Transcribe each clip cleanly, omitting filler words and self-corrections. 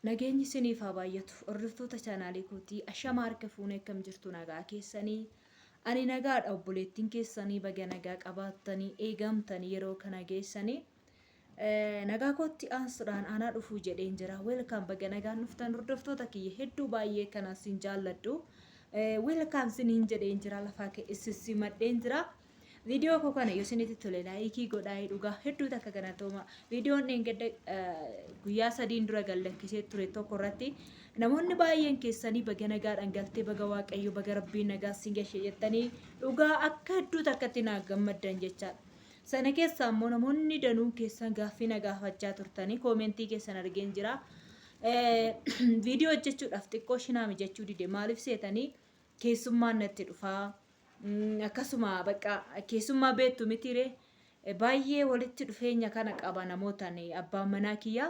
Nageenyi isiniif haa baay'atu. Hordoftoota chaanaalii kootii ashama harka fuunee akkam jirtu nagaa keessanii. Ani nagaadha obboleettiin keessanii baga nagaa qabaattanii eegamtanii yeroo kana geessanii. Nagaa kootti aansuudhaan aanaa dhufuu jedheen jira. Welcome baga nagaan dhuftan hordoftoota kiyya hedduu baay'ee kana sin jaalladhu. Welcome siniin jedheen jira lafaa ka'e sissimadheen jira. Viidiyoo koo kana yoo isinitti tole laayikii godhaa dhugaa hedduu takka galatooma. Viidiyoon dheengadda guyyaa sadiin dura gad lakkisee ture tokko irratti namoonni baay'een keessanii baga nagaadhaan galtee baga waaqayyo baga rabbiin nagaa sin gashe jettanii dhugaa akka hedduu takkatti naa gammaddan jechaadha. Sana keessaa immoo namoonni danuun keessan gaaffii na gaafachaa turtanii koomentii keessan argeen jira. Viidiyoo hojjechuudhaaf xiqqoo shinaa mijachuu dide maaliif seetanii keessummaan natti dhufaa. Akkasuma bakka keessummaa beektu mitiire baay'ee walitti dhufeenya kana qaba namootaan abbaan manaa kiyyaa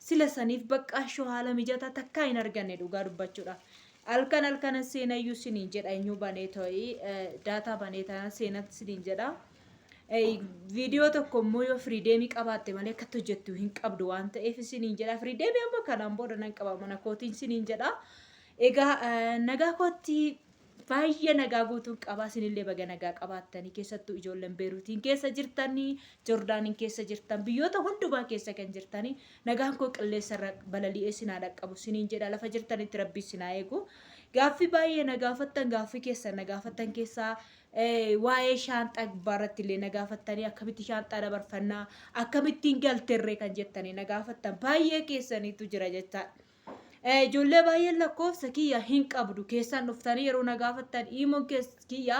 sila saniif bakka ashoo haala mijataa takkaa hin arganne dhugaa dubbachuudhaaf. Halkan halkan seenayyuu siniin jedha eenyuu banee ta'ii daataa banee taana seenatti siniin jedha. Viidiyoo tokko immoo yoo firiideemii qabaatte malee akkatti hojjettu hin qabdu waan ta'eef siniin jedha. Firiideemii amma kanaan booda nan qaba mana kootiin siniin jedha. Egaa nagaa kootti baay'ee nagaa guutuun qaba. Isinillee baga nagaa qabaattanii keessattuu ijoolleen Beeruutiin keessa jirtanii, Joordaaniin keessa jirtan, biyyoota hundumaa keessa kan jirtanii nagaan koo qilleensa irra balali'ee sinaa dhaqqabu siniin jedha. Lafa jirtanitti rabbi sinaa eegu. Gaaffii baay'ee na gaafattan gaaffii keessan na gaafattan keessaa waa'ee shaanxaa gubbaarratti illee na gaafattanii akkamitti shaanxaa dabarfannaa akkamittiin galterree kan jettanii na gaafattan baay'ee keessaniitu jira jechaadha. Ijoollee baay'een lakkoofsa kiyya hin qabdu keessaan dhuftanii yeroo na gaafattan iimoon kiyya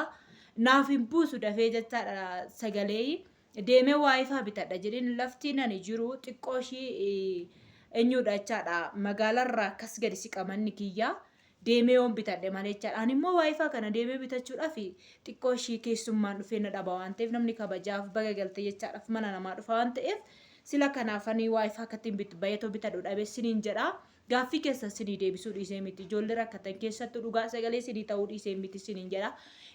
naaf hin buusu dafee jechaadha sagalee deemee waayifaa bitadha jedheen lafti nani jiru xiqqoo ishii eenyuudha jechaadha magaalarraa akkas gadi siqamanni kiyya deemee yoon bitadhe malee jechaadha. Ani immoo waayifaa kana deemee bitachuudhaaf xiqqoo ishii keessummaan dhufee na dhaba waan ta'eef namni kabajaaf baga galte jechaadhaaf mana namaa dhufa waan ta'eef sila kanaaf ani waayifaa akkattiin bayeetoo bitadhu dhabe siniin jedha. Gaaffii keessan sinii deebisuu dhiisee miti. Ijoollee rakkatan keessattuu dhugaa sagalee sinii ta'uu dhiisee miti siniin jedha.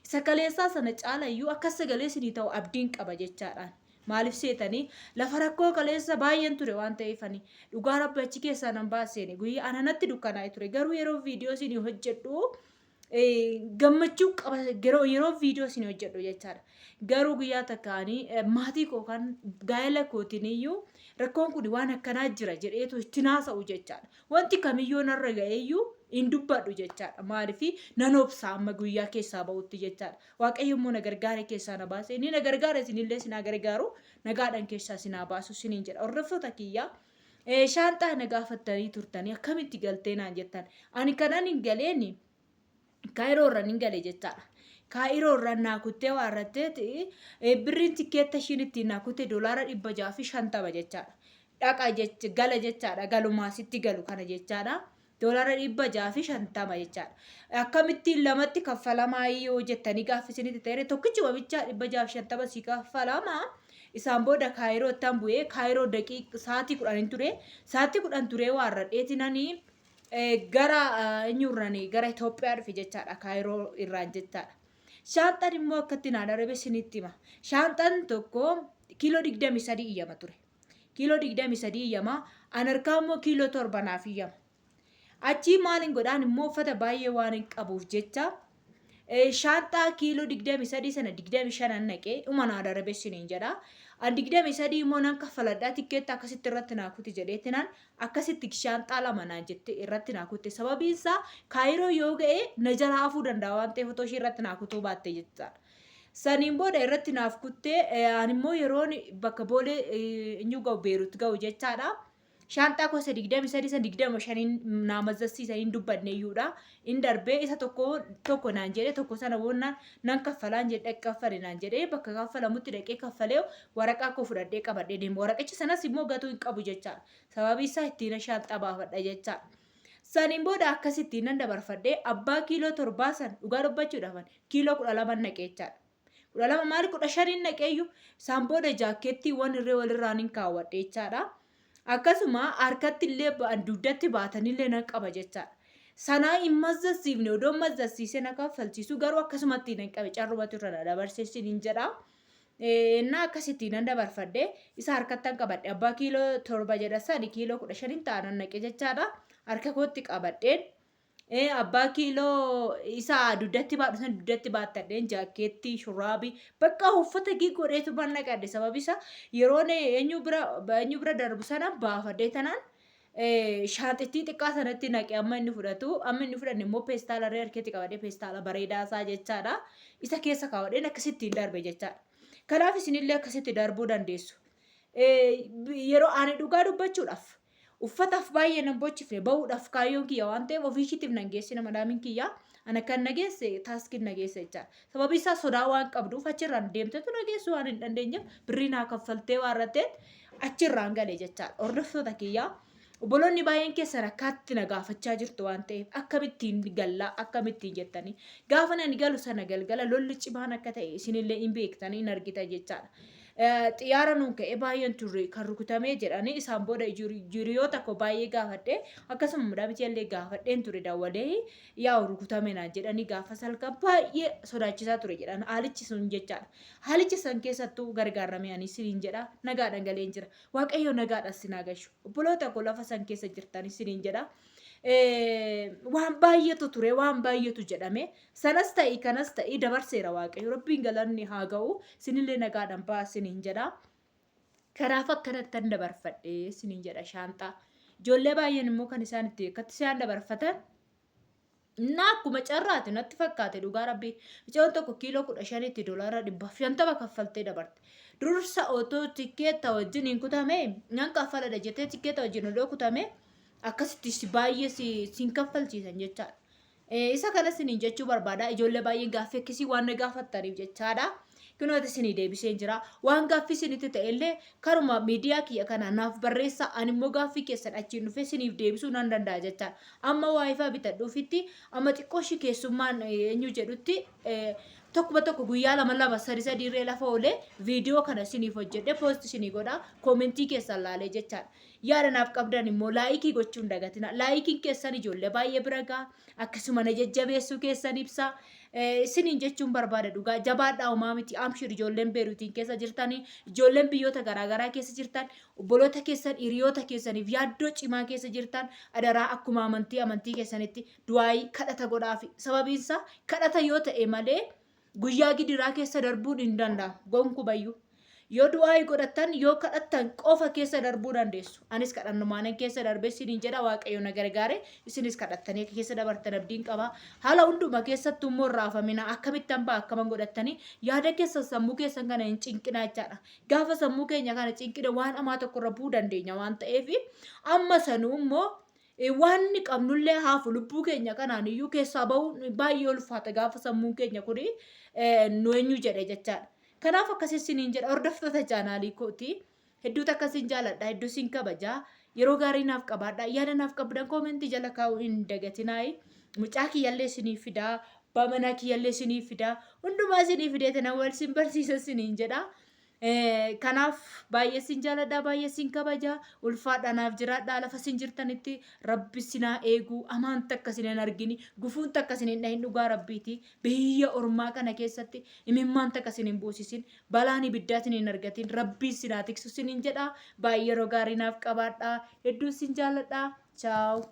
Isa kaleessaa sana caalayyuu akka sagalee sinii ta'u abdiin qaba jechaadhaan. Maaliif seetanii lafa rakkoo kaleessa baay'een ture waan ta'eef ani dhugaa rabbi achi keessaa nan baaseeni guyyaa ana natti dukkanaa'e ture garuu yeroo viidiyoo isinii hojjedhu gammachuu qaba yeroo yeroo viidiyoo isinii hojjedhu jechaadha. Garuu guyyaa takka ani maatii koo kan gaa'ela kootiin iyyuu rakkoon kun waan akkanaa jira jedheetu itti naasa'u jechaadha. Wanti kamiyyuu narra ga'eeyyuu hin dubbadhu jechaadha. Maaliif nan obsa amma guyyaa keessaa ba'utti jechaadha. Waaqayyo immoo na gargaare keessaa na baase. Inni na gargaare isinillee isin haa gargaaru. Nagaadhaan keessaa isin haa baasu isiniin jedha. Hordoftoota kiyyaa shaanxaa na gaafattanii turtanii akkamitti galtee naan jettan. Ani kanan hin galeeni Kaayiroo irraan hin gale jechaadha. Kaayiroo irraan naa kuttee waa irratteeti birriin tikkeetta ishiin ittiin naa kutte doolaara 650 jechaadha. Dhaqa jecha gala jechaadha. Galumaa sitti galu kana jechaadha. Doolaara 650 jechaadha. Akkamittiin lamatti kaffalamaa yoo jettanii gaaffii isinitti ta'e tokkichuma bichaa 650 si kaffalama. Isaan booda Kaayiroo ittaan bu'ee Kaayiroo daqiiq sa'aatii 10 hin ture. Sa'aatii 10 turee waarradheeti nani gara eenyurraan gara Itoophiyaa dhufe jechaadha. Kaayiroo irraan jechaadha. Shaanxaan immoo akkatti naa darbe isinitti hima. Shaanxaan tokko kiiloo 23 iyyama ture. Kiiloo 23 iyyama. An harkaa immoo kiiloo 7 naaf iyyama. Achii maalin godhaan immoo uffata baay'ee waan hin qabuuf jecha shaanxaa kiiloo 23 sana 25 naqee dhuma naa darabe isiniin jedha. An 23 immoo nan kaffaladha tikkeetta akkasitti irratti naa kuti jedheetti naan akkasitti shaanxaa lama naan jette irratti naa kutte. Sababiin isaa kaayiroo yoo ga'e na jalaa hafuu danda'a waan ta'eef otoo ishee irratti naa kutuu baatte jechaadha. Saniin booda irratti naaf kuttee ani immoo yeroon bakka boolee eenyu ga'u Beerut ga'u jechaadha. Shaanxaa koo isa 23 san 25n naa mazzasiisa hin dubbadne iyyuudha. In darbee isa tokko tokko naan jedhe tokko sana boonna nan kaffalaan jedhe kaffale naan jedhe bakka kaffalamutti dhaqee kaffalee waraqaa koo fudhadhee qabadhee deema. Waraqicha sanas immoo gatuu hin qabu jechaadha. Sababii isaa ittiin shaanxaa baafadha jechaadha. Saniin booda akkasittiin nan dabarfadhee abbaa kiiloo 7 san dhugaa dubbachuudhaafan kiiloo 12 naqee jechaadha. 12 maali 15n naqeeyyu isaan booda jaakkeettiiwwan irree walirraan hin kaawwadhe jechaadha. Akkasuma harkatti illee ba'an dugdatti baatanillee nan qaba jechaadha. Sanaa hin mazzasiifne odoo mazzasiisee na kaffalchiisu garuu akkasumatti nan qabe carrumatu irra na dabarse isiniin jedha. Innaa akkasitti nan dabarfadhe isa harkattan qabadhe abbaa kiiloo 7 jedha sani kiiloo 15 ta'a nan naqe jechaadha. Harka kootti qabadheen abbaa kiiloo isa dugdatti baadhu san dugdatti baattadheen jaakkeettii shurraabii bakka uffata gii godheetu man naqadhe sababi isaa yeroon eenyu bira darbu sana baafadhee tanaan shaanxittii xiqqaa sanatti naqe amma inni fudhatu amma inni fudhanne immoo peestaala irree harkeetti qabadhee peestaala bareedaa isaa jechaadha isa keessa kaawwadheen akkasittiin darbe jechaadha. Kanaaf isinillee akkasitti darbuu dandeessu. Yeroo ani dhugaa dubbachuudhaaf uffataaf baay'ee nan bochifne bahuudhaaf kaayyoon kiyya waan ta'eef ofii ishiitiif nan geessina madaamiin kiyya ana kan na geesse taaskiin na geesse jechaadha. Sababii isaa sodaa waan qabduuf achirraan deemtetu na geessu waan hin dandeenyeef birrii naa kaffaltee waan ratteet achirraan gale jechaadha. Hordoftoota kiyyaa obboloonni baay'een keessan akkaatti na gaafachaa jirtu waan ta'eef akkamittiin gallaa akkamittiin jettanii gaafa nani galu sana galgala lolli cimaan akka ta'e isinillee hin beektanii hin argitan jechaadha. Xiyyaara nuun ka'ee baay'een turre kan rukutamee jedhanii isaan booda hiriyoota koo baay'ee gaafadhe akkasuma madaamicha illee gaafadheen ture dawwalee yaa'u rukutame naan jedhanii gaafa salka baay'ee sodaachisaa ture jedhan haalichi sun jechaadha. Haalicha san keessattuu gargaaramee ani isiniin jedha nagaadhaan galeen jira. Waaqayyo nagaadhaan sin haa gashu. Obboloota koo lafa san keessa jirtan isiniin jedha. Waan baay'eetu ture waan baay'eetu jedhame sanas ta'i kanas ta'i dabarseera Waaqayyo rabbiin galanni haa ga'u isinillee nagaadhaan ba'a isiniin jedha. Kanaaf akkanattan dabarfadhe isiniin jedha shaanxaa. Ijoollee baay'een immoo kan isaan itti akkatti isaan dabarfatan Innaa akkuma carraati natti fakkaate dhugaa rabbii. Mucaan tokko kiiloo 15tti doolaara 150 kaffaltee dabarte. Dursa otoo tikkeetta wajjin hin kutame nan kaffaladha jettee tikkeetta wajjin odoo kutame akkasitti si baay'ee si sin kaffalchiisan jechaadha. Isa kana isiniin jechuu barbaada. Ijoollee baay'een gaaffii akkasii waan na gaafattaniif jechaadha. Kunooti isinii deebiseen jira. Waan gaaffii isinitti ta'e illee karuma miidiyaa kiyya kana naaf barreessaa ani immoo gaaffii keessan achiin dhufee isiniif deebisuu nan danda'a jechaadha. Amma waayifaa bitadhuufitti amma xiqqoo ishii keessummaan eenyu jedhutti tokkuma tokko guyyaa lama lama sadi sadi irree lafa oolee viidiyoo kana isiniif hojjedhe poost isinii godha koomentii keessan laalee jechaadha. Yaada naaf qabdan immoo laayikii gochuu hin dagatina. Laayikiin keessan ijoollee baay'ee bira ga'a. Akkasuma na jajjabeessuu keessan ibsa. Isiniin jechuun barbaada dhugaa jabaadhaa homaa miti amshir ijoolleen Beeruutiin keessa jirtanii ijoolleen biyyoota garaagaraa keessa jirtan obboloota keessan hiriyoota keessaniif yaaddoo cimaa keessa jirtan adaraa akkuma amantii amantii keessanitti du'aayii kadhata godhaafi sababiinsaa kadhata yoo ta'e malee Guyyaa gidiraa keessa darbuun hin danda'amu gonkumayyuu. Yoo du'aayi godhattan yoo kadhattan qofa keessa darbuu dandeessu. Anis kadhannumaanan keessa darbe isiniin jedha Waaqayyo na gargaare isinis kadhattanii akka keessa dabartan abdiin qaba. Haala hunduma keessattuu immoo hin raafamina akkamittan ba'a akkaman godhattanii yaada keessan sammuu keessan kana hin cinqinaa jechaadha. Gaafa sammuu keenya kana cinqine waan hamaa tokko irra bu'uu dandeenya waan ta'eef amma sanuu immoo Waan inni qabnullee haafu lubbuu keenya kanaan iyyuu keessaa bahuun baay'ee ulfaata gaafa sammuun keenya kun nu eenyu jedhe jechaadha. Kanaaf akkasii isiniin jedha hordoftoota chaanaalii kooti. Hedduutu akkasiin jaaladha hedduu siin kabajaa yeroo gaarii naaf qabaadha yaada naaf qabdan koomentii jala kaa'uu hin dagatinaayi. Mucaa kiyyallee isinii fidaa abbaa manaa kiyyallee isinii fidaa hundumaa isinii fidee tana wal sin barsiisa isiniin jedha. Kanaaf baay'ee sin jaaladha, baay'ee sin kabaja. Ulfaadha naaf jiraadha. Lafa sin jirtanitti rabbi sin haa eegu. Amaan takka sin hin argini. Gufuun takka sin hin dhahin dhugaa rabbiiti. Biyya ormaa kana keessatti imimmaan takka sin hin buusisin. Balaan ibiddaa sin hin argatin. Rabbiin sin haa tiksu sinin jedha. Baay'ee yeroo gaarii naaf qabaadha. Hedduun sin jaaladha. Chaaw.